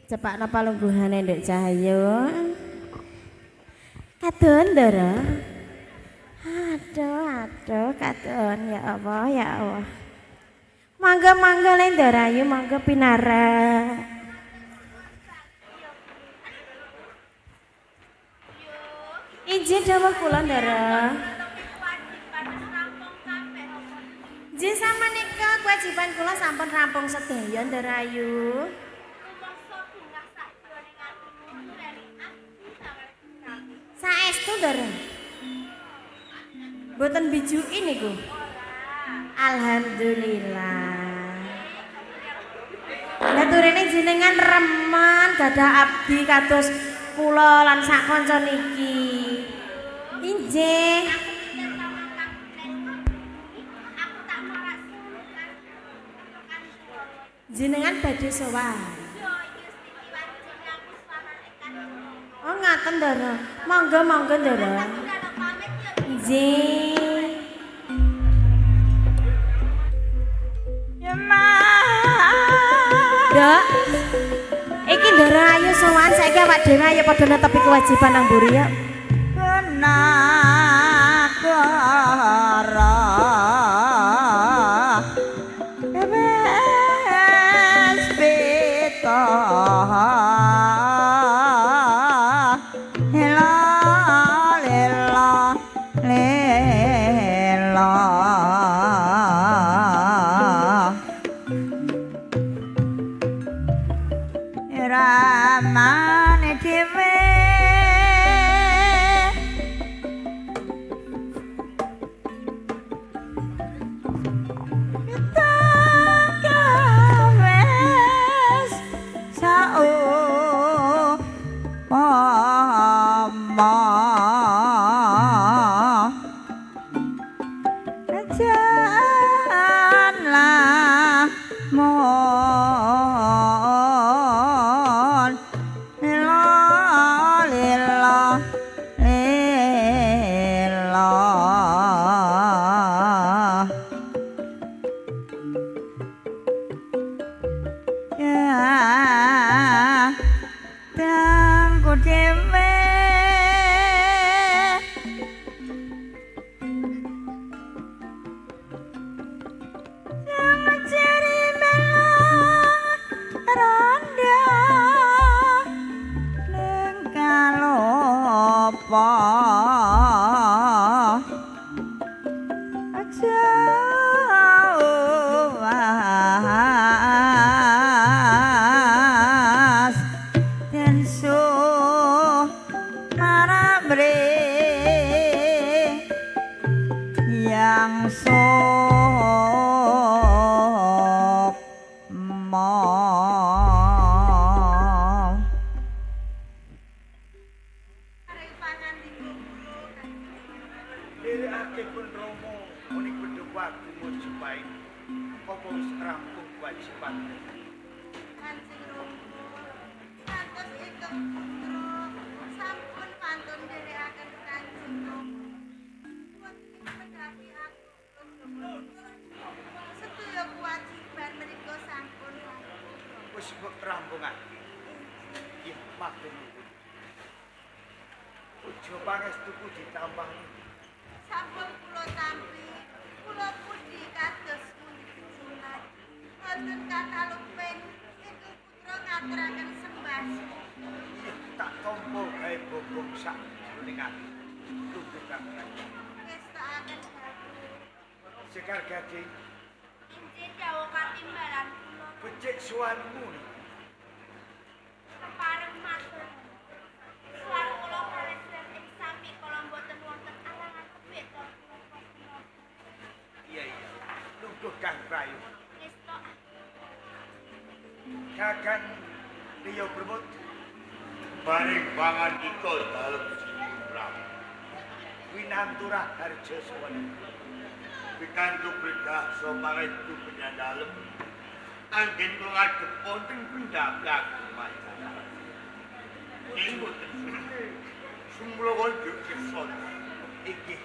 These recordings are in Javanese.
Cepakno palungguhane Nduk Cahyo. Kadon, Ndara. Aduh, aduh, kadon ya Allah, ya Allah. Mangga mangga le Ndara ayu, mangga pinarak. Izin dawuh kula Ndara. Nggih samenika kewajiban kula sampun rampung sedaya Ndara ayu. Saestu Ndara. Mboten bijuki niku. Alhamdulillah. Lah turene jenengan remen gadah abdi kados kula lan sak kanca niki. Injih. Jenengan badhe sowan. Oh ngaten Ndara. Monggo monggo Ndara. Nggih. Nduk. Iki Ndara ayo sowan saiki awak dhewe ayo padha netepi kewajiban nang mburi ya. Kenakara wis pita lela lela lela ramane dhewe wis saupama jan lamun lila lila lila ya dangku dhewe jari melong randa ning kalopa aja was den suh maramre yang sukma. Nderekake pun Rama muni Pendhawa Agung Majapahit. Apa wis rampung kewajiban? Kanjeng Rama, santos ingkang putra sampun pantun nderekaken Kanjeng Rama. Wonten mendhapi aku sedaya kewajiban menika sampun rampung. Wis mbok rampungake. Nggih, matur nuwun. Puja pangestuku ditambahni. Sampun kula tampi, kula pundi kados pundi sunat. Wonten kathah luping ingkang putra ngaturaken sembah suwun. Nggih, tak tampa gawe bobong sak jroning ati. Lungguh kang Ngestokaken dawuh. Sekar Gading, Injih dawuh katimbalan kula. Becik suwanmu nih. Kepareng matur. Suwan kula kalesen ing sami kala mboten wonten alangan kebeta kula pasenapa. Iya iya. Lungguh kang Prayu. Ngestokaken. Kakang Liya Permut, Bareng pangandika dalem Sri Prabu. Winantu raharja suwan. Pikantuk berkah so pangestu penyandalem. Anggen kula ngadhep wonten pendhapa Agung Majapahit. Ing boten suwe. Sumla konjuk kersa. Iki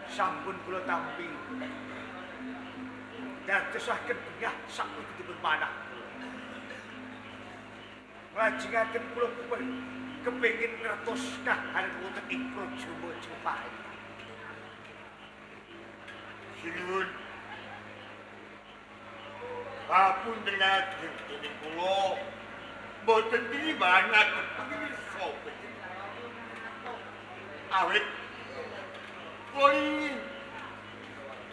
sampun kula tampi. Dadosaken bengah sakmudutipun manah kula. Nglajengaken kula kepengin ngertos kahanan wonten ing Praja Majapahit. Sinuwun. Papunten ageng dening kula mboten tinimbanaken pamirsa panjenengan. Awit kula ingin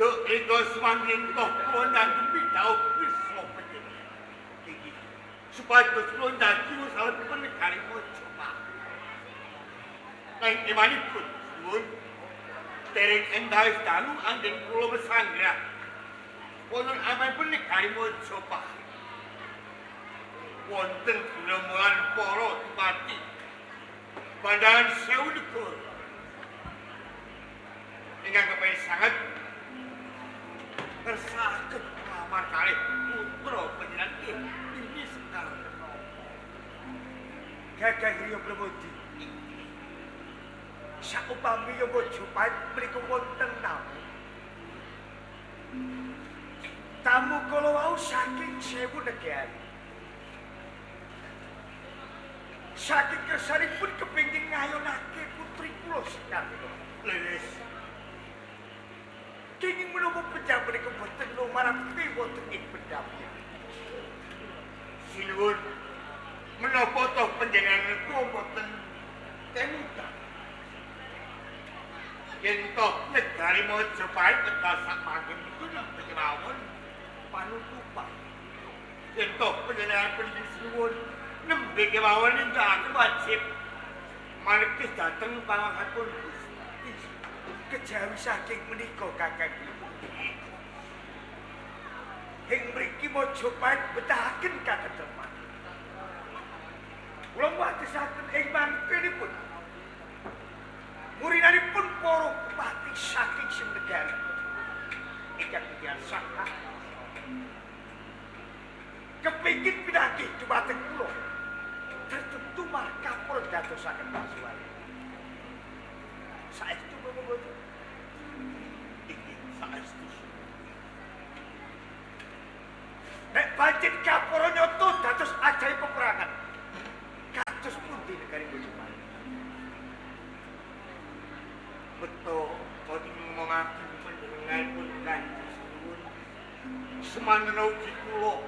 duk ing swangin toh kula nanggung pidhawuh pirsa panjenengan. Iki supados kula ndadi salebetipun negari Majapahit. Ing imanipun nuwun dereng endawis dalu anggen kula mesanggrah wonten amanipun negari Majapahit. Wonten gunemulan para bupati bandharan sewu negara ingkang kepengin sanget ngersakaken nglamar kalih putra panjenengan ini Sekar Kenapa. Gagah Griya Pramodi. Saupami Majapahit mriku wonten tamu. Tamu kala wau saking sewu negari. Saking kersanipun kepengin ngayonake putri kula Sekar Kenapa. Leres. Kenging menapa pejah menika boten lumarapi wonten ing pendhapi. Sinuwun, menapa toh panjenengan kula boten kemutan? Yen toh negari Majapahit tegal sak mangken niku nembe kemawon panutupan. Yen toh panjenengan punika sinuwun nembe kemawon nindakaken wajib manekis dhateng pangangkatipun Gusti. Kejawi saking menika Kakang Wibowo. Ing mriki Majapahit betahaken katetepan. Kula watesaken ing mangkenipun murinanipun para bupati saking Semnegari ingkang tiyang saha kepingin pinanggih dumateng kula tertentu markapura dadosaken pasuwan. Saestu menapa boten? Inggih, saestu. Nek pancen kapura nyata dados ajaib peperangan, kados pundi negari Majapahit? Beto boten ngomongaken panjenengan pun kanjeng sinuwun. Semanten ugi kula.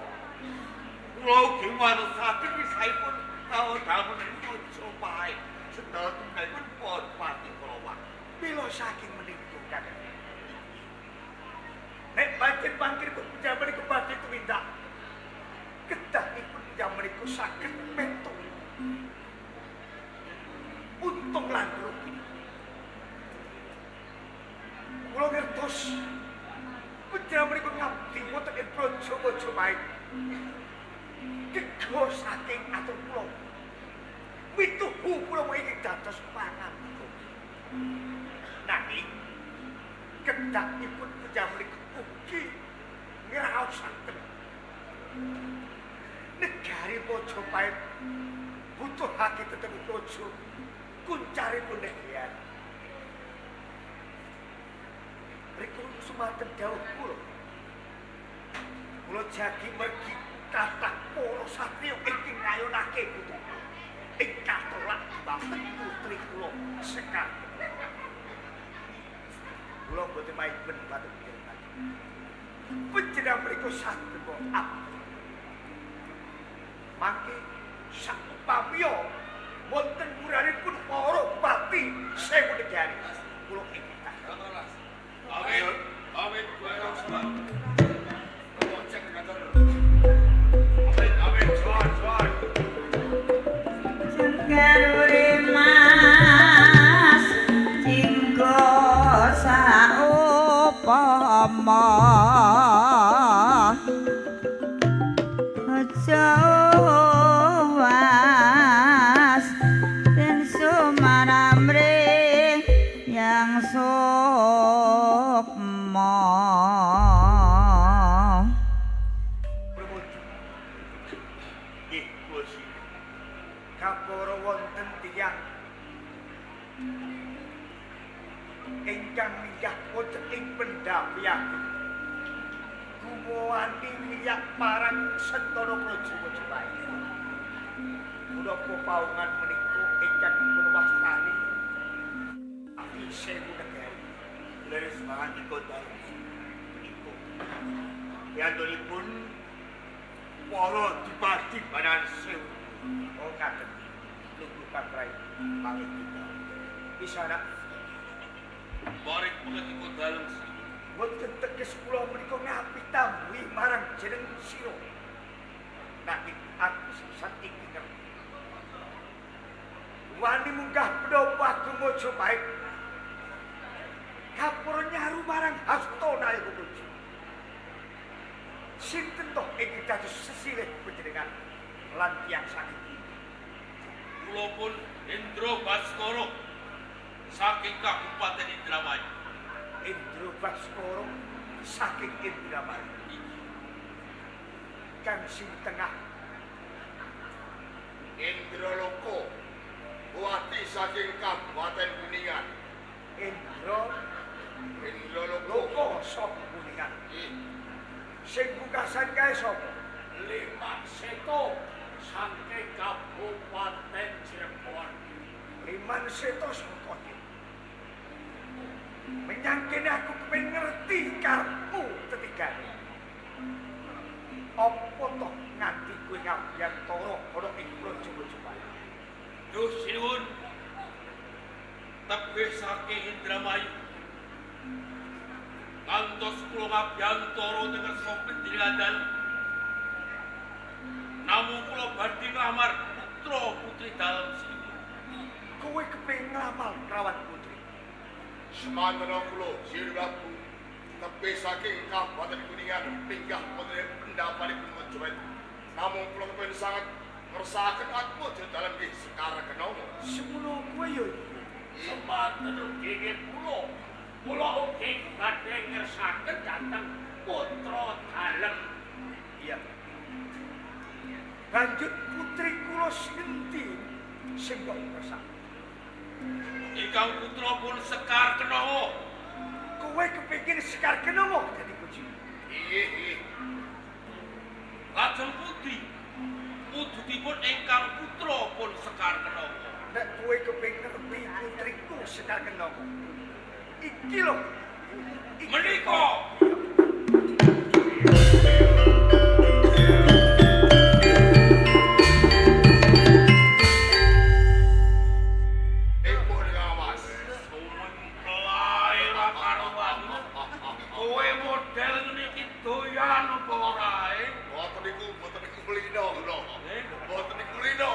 Kula ugi watesaken wisahipun kaodhamen Majapahit. Sedaya tunggalipun para bupati kula wau. Mila saking menika Kakang. Nek pancen pangkiripun panjenengan menika badhe tumindak, kedahipun panjenengan menika saged metu. Untung lan rugi. Kula ngertos panjenengan menika ngabdi wonten ing Praja Majapahit. Kega saking atur kula. Mituhu kula ingkang dados pangantika. Nanging kedahipun panjenengan menika ugi ngraosaken negari Majapahit butuhake tetep praja kuncaripun negari. Riku sumaten dawuh kula. Kula jagi mergi kathah para satriya ingkang ngayonake putri kula. Ing katolak dumateng putri kula Sekar. Kula boten maiben batuk panjenengan. Panjenengan mriku saged abdi. Mangke sakupamiya wonten muranipun para bupati sewu negari. Kula ingkang Awit, awit, awit, awit, suar, suar. Jengkarure Mas jinggo saupama aja was den sumaramre yang sukma. Nggih, kula sinten. Kapara wonten tiyang ingkang minggah wonten ing pendhapiaken gumawani wiyak marang Sentana Praja Majapahit. Punapa paungan menika ingkang dipun wastani Api Sewu Negari. Leres pangandika dalem menika. Piyantulipun para dipati banan sewu. Oh ngaten. Lugu Pangrai pangandika. Isana Barek pangandika dalem sewu. Mboten teges kula menika ngapi tambuhi marang jeneng sira. Nanging aku saiki ngerti. Wani munggah pendopo agung Majapahit. Kapura nyaru marang hasta nalika puji. Sinten toh ingkang dados sesilih panjenengan lan tiyang saking pundi? Kula pun Indra Baskara saking Kabupaten Indramayu. Indra Baskara saking Indramayu. Kang sing tengah Indra Loka Bupati saking Kabupaten Kuningan. Indra Indra Loka Loka saka Kuningan. Sing pungkasan kae sapa? Liman Seto saking Kabupaten Cirebon. Liman Seto saka ndi? Menyang kene aku kepengin ngerti karepmu tetigane. Apa toh nganti kowe ngabiyantara ana ing Praja Majapahit? Duh sinuwun. Tebih saking Indramayu. Kantos kula ngabiyantara teng kersa panjenengan dalem. Namung kula badhe nglamar putra putri dalem sinuwun. Kowe kepengin nglamar kelawan putri. Semantana kula Sri Prabu tebih saking Kabupaten Kuningan pinggah wonten pendapanipun Majapahit. Namung kula kepengin sanget ngersakaken atmaja dalem nggih Sekar Kenanga. Semono kowe ya iku. Semanten ugi nggih kula. Kula ugi badhe ngersakaken dhateng putra dalem. Iya. Lanjut putri kula sinten sing kok ngersakaken? Ingkang putra pun Sekar Kenanga. Kowe kepengin Sekar Kenanga dadi bojomu? Nggih, nggih. Lajeng pundi wujudipun ingkang putra pun Sekar Kenanga. Nek kowe kepengin ngerti putriku Sekar Kenanga. Iki lho. Menika. Kowe model ngene iki doyan apa ora? Mboten niku, mboten niku kulino kula. Mboten niku kulino.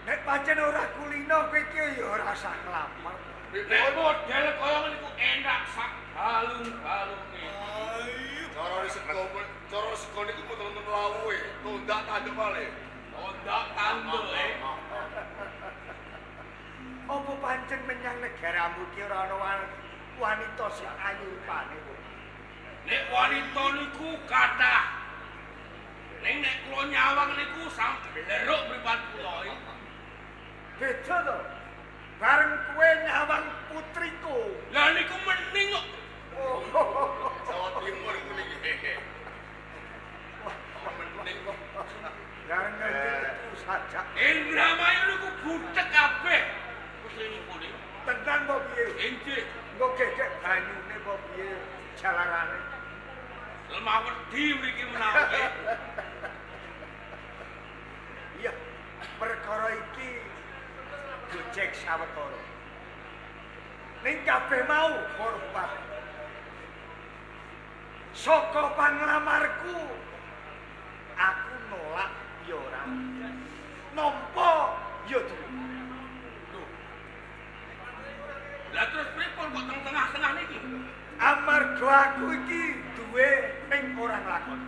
Nek pancen ora kulino kowe iki ya ora usah nglamar. Nek model kaya ngene iku enak sak balung-balunge. Cara sego, cara sego niku mboten wonten lawuhe, tundak tanduk malih. Tundak tanduk e. Apa pancen menyang negaramu ki ora ana wanita sing ayu rupane kok? Nek wanita niku kathah. Ning nek kula nyawang niku sang bleruk mripat kula iki. Beda to. Bareng kowe nyawang putriku. Lah niku mening kok. Jawa Timur niki. Mening kok. Bareng ngerti itu saja. Indramayu niku butek kabeh. Putrinipun niku. Tenan apa piye? Inggih. Engko gegek banyune apa piye jalarane? Lemah wedi mriki menawi. Iya, perkara iki gojek sawetara. Ning kabeh mau hormat. Saka panglamarku aku nolak ya ora. Nampa ya duwe. Lah terus pripun kok teng tengah-tengah niki? Amarga aku iki duwe ning ora nglakoni.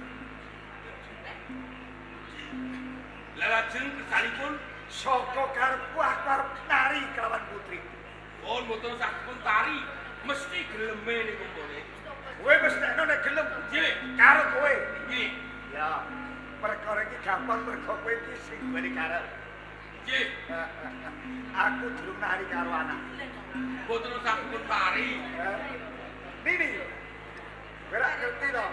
Lah lajeng kesanipun saka karepku aku arep nari kelawan putri. Oh, mboten usah dipun tari, mesti geleme niku mbone. Kowe mesthekno nek gelem. Nggih, karo kowe. Nggih. Ya, perkara iki gampang mergo kowe iki sing duweni karep. Nggih. Aku durung nari karo anak. Mboten usah dipun tari. Nini. Kowe ora ngerti to.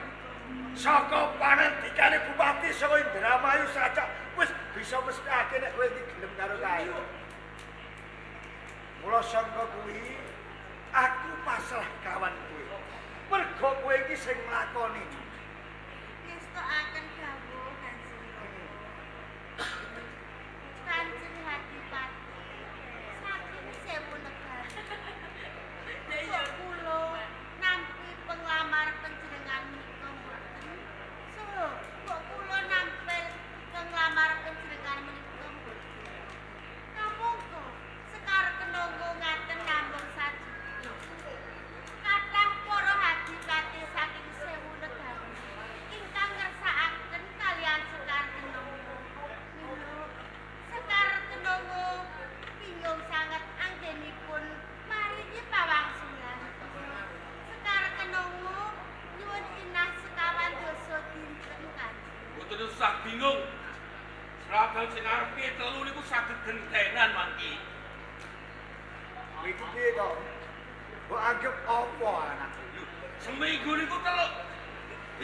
Saka panandikane bupati saka Indramayu sajak wis bisa mesthekake nek kowe iki gelem karo kae. Mula sangka kuwi aku pasrah kawan kowe. Mergo kowe iki sing nglakoni. Ngestokaken dawuh Kanjeng Rama. Kanjeng Adipati saking sewu negara. Kok kula nampi penglamar panjenengan menika mboten? So, kok kula nampil penglamar panjenengan menika mboten? Kamangka Sekar Kenanga ngaten namung sajuta. Kathah para adipati saking sewu negara ingkang ngersakaken kaliyan Sekar Kenanga. Mila Sekar Kenanga bingung sanget anggenipun maringi pawangsulan. Sekar Kenanga nyuwun inah sekawan dasa dinten Kanjeng. Mboten usah bingung. Seragam sing arepe telu niku saged gentenan mangke. Kowe iki piye to? Mbok anggap apa anakku? Seminggu niku teluk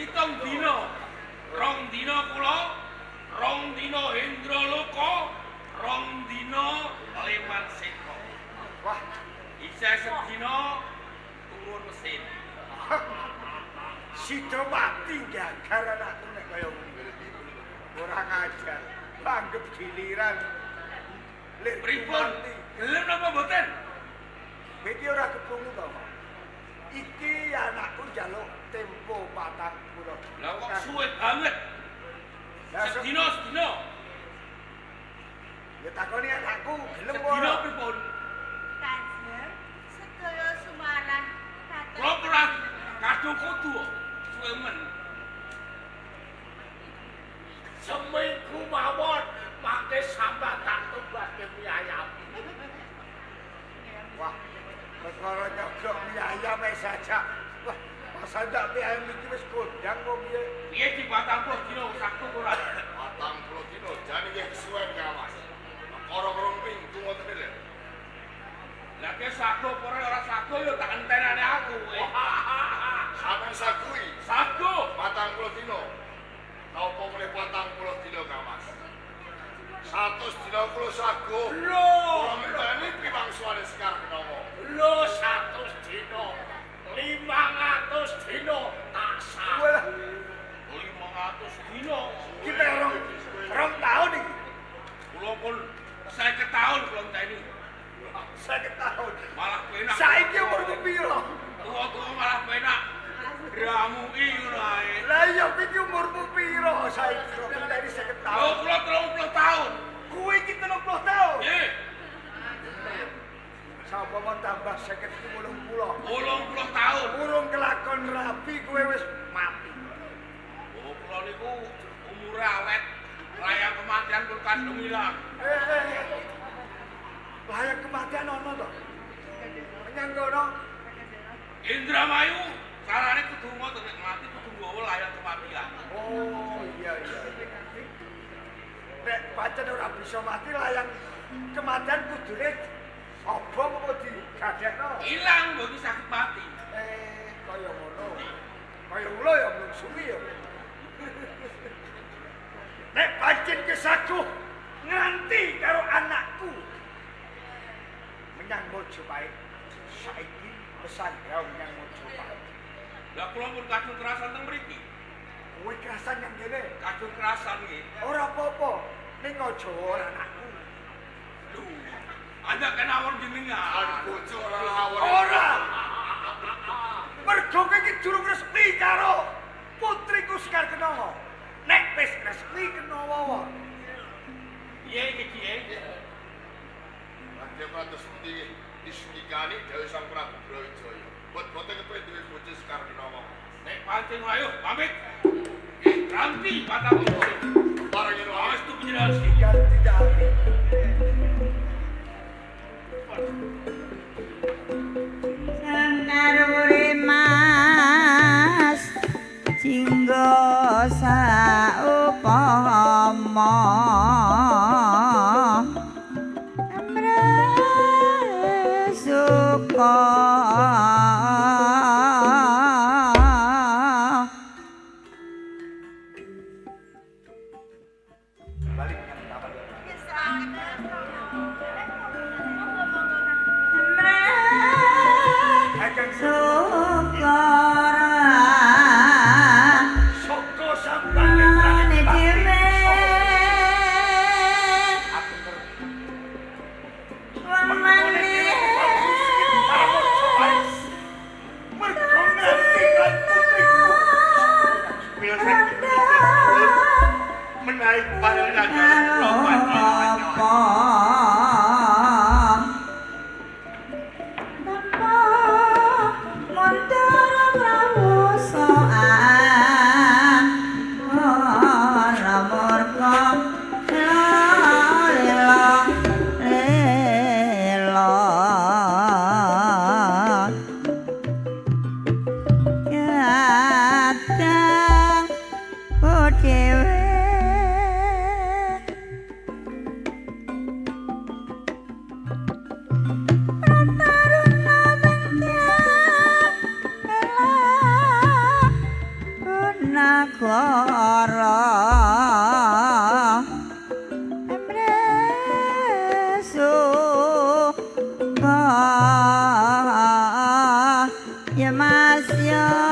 7 dina. 2 dina kula, 2 dina Hendraloka, 2 dina Leman Seta. Wah, Isih sedina turun mesin. Sida mati gagar anakku nek kaya ngene. Ora ngajar. Anggap giliran. Lir Pripun? Gelem napa mboten? Iki ora kepungu to, Pak. Iki anakku njaluk tempo 40. Lah kok suwe banget. Lah Sedina sedina. Ya takoni anakku gelem Sedina ora? pripun? Kanjeng sedaya sumarah dhateng Kula ora kadung kudu kok. Suwe men. Seminggu mawon mangke sampeyan tak tumbaske mie ayam. Wah, perkara nyogok mie ayam ae saja. Wah, masa ndak mie ayam iki wis kondang kok piye? Piye di 40 dina saku ora? 40 dina jane nggih kesuwen Kang Mas. Perkara rong minggu ngoten lho. Lah ke sago apa ora sago ya tak entenane aku kowe. Sampeyan sagui Sago. 40 dina. Napa mulih 40 dina Kang Mas? 100 dina kula sago. Lho, Kula ngenteni piwangsulane Sekar Kenanga. lho 100 dina. 500 dina tak sagu. Walah, 500 dina. iki mek rong taun iki. Kula pun 50 taun kula enteni. 50 taun. Malah penak. Saiki umurmu piro? Tuwa-tuwa malah penak. Ramuki ngono ae. Lah iya iki umurmu piro saiki kok ngenteni 50 Lho taun? kula 30 taun. Kuwi iki 30 taun. Nggih, Sapa mau tambah 50 iki 80. 80 taun. Urung kelakon rabi kowe wis mati. Oh, kula niku umure awet. Layang kematian pun kadung ilang. Eh, eh, eh. Bahaya kematian ono to? Menyang kono. Indramayu carane kudu ngoten nek mati kudu nggawa layang kematian. Oh iya iya. Nek pancen ora bisa mati layang kematian kudune obong apa digadekno? Ilang mboten saged mati. Eh, kaya ngono. Kaya kula ya mlungsungi ya. Nek pancen kesaguh nganti karo anakku menyang Mojopahit. Saiki pesanggah menyang Mojopahit. Lah kula pun kadung kerasan teng mriki. Kowe kerasan yang ngene. Kadung kerasan nggih. Ora apa-apa, ning aja ora anakku. Lho, andak kenawon jenengan. Bojo ora lawon. Ora. Mergo kowe iki durung resmi karo putriku Sekar Kenanga. Nek wis resmi kenawa. Piye iki piye? Raden Pratus pundi isnikani dawuh Sang Prabu Brawijaya. Bot-bote kepengin duwe bojo Sekar Kenanga. Nek pancen ayo pamit. Nggih, ranti patang puluh. Bareng yen Awas tu penjelasan. Diganti dadi. Sengarure Mas jinggo saupama amre suka Balik menyang taman. Menawi panjenengan kula panjenengan. Apa tanpa montara prawusa ora murka lela lela kadang dhewe Taruna Nagara Emresu Ya Mas ya.